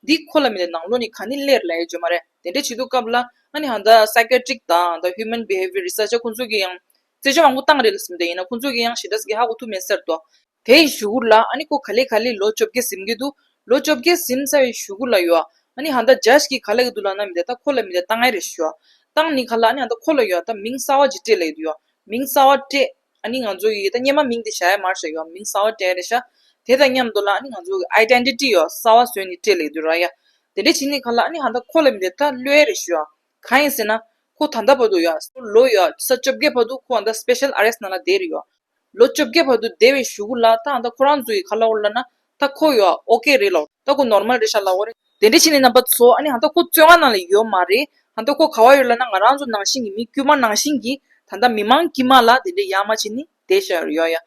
འདི་ཁོ་ལ་མི་དེ་ནང་ལོགས་ནས་ག་ནས་སླེབས་ལབ་ཡ་བརྗོད་མ་རེད། དེ་འདྲ་བྱེད་དུས་སྐབས་ལ་ཨ་ནི་ཧ་ད་psychiatric དང་ད་human behavior researcher ཁོང་ཚོ་གིས་ཡང་རྩད་གཅོད་མང་པོ་བཏང་རེད་ལ་སི་མི་དེ་ཡིན་ན་ཁོང་ཚོ་གིས་ཡང་ཞེ་དྲག་ཟིག་གི་ཧ་གོ་ཐུབ་མེད་ཟེར་ཏོ། དེའི་གཞུག་གུ་ལ་ཨ་ནི་ཁོ་ག་ལེ་ག་ལེ་ལོ་བཅོ་བརྒྱད་ཟིན་གྱི་འདུག་ལོ་བཅོ་བརྒྱད་ཟིན་ཚར་བའི་གཞུག་གུ་ལ་ཡོད་ཨ་ནི་ཧ་ད་ཇཇ་གིས་ག་ལབ་ཀྱི་འདུག་ལབ་ན་མི་དེ་ད་ཁོ་ལ་མི་དེ་བཏང་ཡ་རེད་ཞུ་ཨ། བཏང་ནི་ག་ལ་ཨ་ནི་ཧ་ད་ཁོ་ལ་ཡོད་ཨ་ད་མིང་གསར་བ་ཅིག་སྤྲད་ལབ་ཀྱི་འདུག་ཡོད། མིང་གསར་བ་སྤྲད། ཨ་ནི་ང་ཚོ་ཡི་ད་སྔོན་མ་མིང་དེ་བཞག་ཡ་མ་རེད་ཤག་ཡོད་མིང་གསར་བ་སྤྲད་རེད་ཤག་དེ་དང་མཉམ་དུ་ལ་ཨ་ནི་ང་ཚོ་གི་ཨའི་ཌེན་ཊི་ཊི་ཡོད་གསར་བ་བཟོས་ནས་སྤྲད་ལབ་ཀྱི་འདུག་ར་ཡ། དེ་འདྲ་བྱེད་ནི་ག་ལ་ཨ་ནི་ཧ་ད་ཁོ་ལ་མི་དེ་ད་གློད་ཡ་རེད་ཞུ་ཨ། གང་ཡིན་ཟེར་ན། ཁོ་ད་ལྟ་བར་དུ་ཡ། ལོ་ཡ་ས་བཅོ་བརྒྱད་བར་དུ་ཁོ་ཨ་ད་སྤེ་ཤལ་ཨ་རེ་སི་ཊི་ནང་ལ་བསྡད་རེད་ཡོད། ལོ་བཅོ་བརྒྱད་བར་དུ་བསྡད་པའི་གཞུག་གུ་ལ་ད་ཨ་ད་ཁོ་རང་ཚོ་ཡི་ག་ལབ་ཡོད་ལབ་ན་ད་ཁོ་ཡ་ཨོ་ཀེ་རེད་ལབ་ད་ཁོ་ནོར་མལ་རེད་ཤག་ལབ་ཡོད་རེད། དེ་འདྲ་བྱས་ནས་རྣམ་པ་ཚོ་ཨ་ནི་ཨ་ད་ཁོ་བཙོན་ཁང་ནང་ལ་ཡོད་མ་རེད། ཨ་ད་ཁོ་ག་བ་ཡོད་ལབ་ན་ང་རང་ཚོ་ནང་བཞིན་གྱི་མི་དཀྱུས་མ་ནང་བཞིན་གྱི་ད་ལྟ་མི་མང་དཀྱུས་མ་ལ་དེ་འདྲ་ཡ་མ་བྱས་ནས་བསྡད་བཞག་ཡོད་ཡ།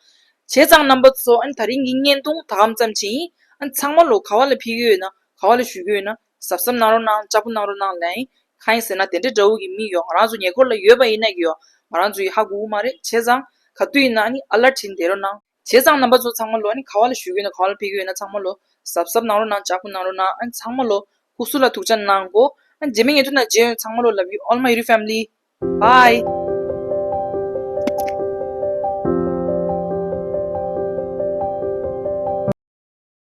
བྱས་ཙང་རྣམ་པ་ཚོ་ཨ་ནི་ད་རིང་གི་བརྙན་ཐུང་ད་གམ་ཙམ་ཅིག་ཡིན། ཨ་ནི་ཚང་མ་ལོ་ག་བ་ལ་ཕེབས་ཀྱི་ཡོད་ན་ག་བ་ལ་བཞུགས་ཀྱི་ཡོད་ན། གཟབ་གཟབ་གནང་རོགས་གནང་། ལྕགས་པོ་གནང་རོགས་གནང་ལན། གང་ཡིན་ཟེར་ན་དེ་འདྲའི་འདྲ་བོ་གི་མི་ཡོད། ང་རང་ཚོ་ཉེ་འཁོར་ལ་ཡོད་པ་ཡིན་ན་གི་ཡོད། ང་རང་ཚོ་ཡི་ཧ་གོ་གི་མ་རེད། བྱས་ཙང་ག་དུས་ཡིན་ན་ཨ་ནི་ཨ་ལར་ཊི་བྱས་ནས་བསྡད་རོགས་གནང་། བྱས་ཙང་རྣམ་པ་ཚོ་ཚང་མ་ལོ་ཨ་ནི་ག་བ་ལ་བཞུགས་ཀྱི་ཡོད་ན་ག་བ་ལ་ཕེབས་ཀྱི་ཡོད་ན་ཚང་མ་ལོ་གཟབ་གཟབ་གནང་རོགས་གནང་། ལྕགས་པོ་གནང་རོགས་གནང་། ཨ་ནི་ཚང་མ་ལོ་སྐུ་གཟུགས་ལ་ཐུགས་ཅག་གནང་གོ་ཨ་ནི་རྗེས་མའི་ཉིན་ཐོ་ན་མཇལ་ཡོང་། ཚང་མ་ལོ་love you all my family. Bye.